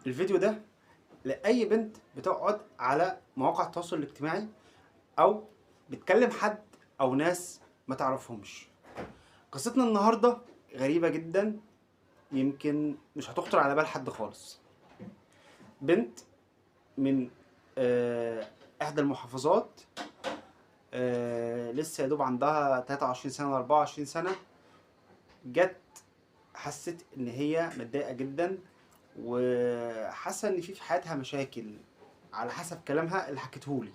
الفيديو ده لأي بنت بتقعد على مواقع التواصل الاجتماعي أو بتكلم حد أو ناس ما تعرفهمش. قصتنا النهاردة غريبة جدا، يمكن مش هتخطر على بال حد خالص. بنت من إحدى المحافظات، لسه يا دوب عندها 23 سنة ولا 24 سنة، جت حست إن هي متضايقة جدا وحاسة إن في حياتها مشاكل على حسب كلامها اللي حكيتهولي.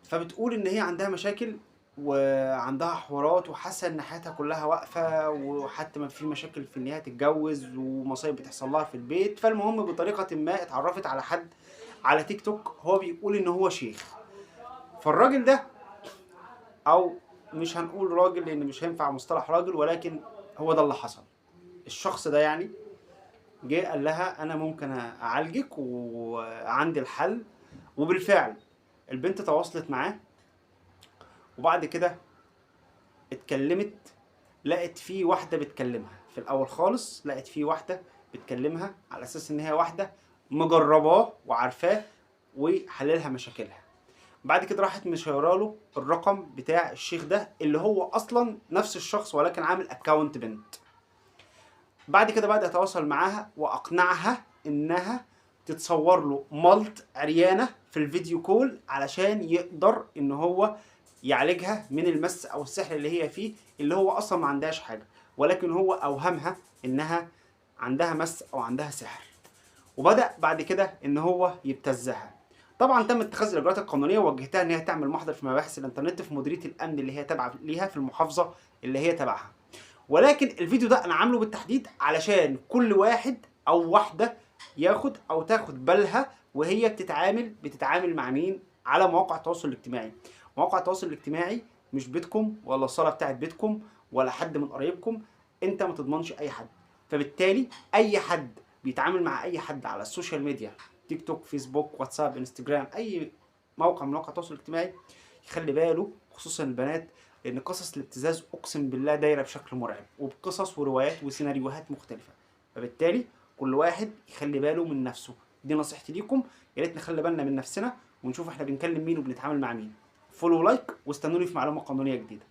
فبتقول إن هي عندها مشاكل وعندها حوارات وحاسة إن حياتها كلها واقفة، وحتى ما في مشاكل في إن هي تتجوز ومصايب بتحصل لها في البيت. فالمهم بطريقة ما اتعرفت على حد على تيك توك، هو بيقول إن هو شيخ. فالراجل ده، أو مش هنقول راجل لأن مش هينفع مصطلح راجل، ولكن هو ده اللي حصل. الشخص ده يعني جه قال لها أنا ممكن أعالجك وعندي الحل، وبالفعل البنت تواصلت معاه، وبعد كده اتكلمت، لقت في واحدة بتكلمها في الأول خالص، لقت في واحدة بتكلمها على أساس إن هي واحدة مجرباه وعارفاه وحللها مشاكلها. بعد كده راحت مشيراله الرقم بتاع الشيخ ده اللي هو أصلا نفس الشخص ولكن عامل account بنت. بعد كده بدأ يتواصل معاها وأقنعها إنها تتصور له ملط عريانة في ال video call علشان يقدر إن هو يعالجها من المس أو السحر اللي هي فيه، اللي هو أصلا ما عندهاش حاجة، ولكن هو أوهمها إنها عندها مس أو عندها سحر. وبدأ بعد كده إن هو يبتزها. طبعا تم اتخاذ الاجراءات القانونية ووجهتها ان هي تعمل محضر في مباحث الانترنت في مديرية الامن اللي هي تابعه ليها في المحافظة اللي هي تبعها. ولكن الفيديو ده انا عامله بالتحديد علشان كل واحد او واحدة ياخد او تاخد بالها وهي بتتعامل مع مين على مواقع التواصل الاجتماعي. مواقع التواصل الاجتماعي مش بيتكم ولا الصاله بتاعت بيتكم ولا حد من قرايبكم، انت ما تضمنش اي حد. فبالتالي اي حد بيتعامل مع اي حد على ال social media، تيك توك، فيسبوك، واتساب، انستجرام، اي موقع من مواقع التواصل الاجتماعي، يخلي باله، خصوصا البنات، لان قصص الابتزاز اقسم بالله دايرة بشكل مرعب، وبقصص وروايات وسيناريوهات مختلفة. فبالتالي كل واحد يخلي باله من نفسه. دي نصيحتي ليكم، يا ريت نخلي بالنا من نفسنا ونشوف احنا بنكلم مين وبنتعامل مع مين. follow like واستنوني في معلومة قانونية جديدة.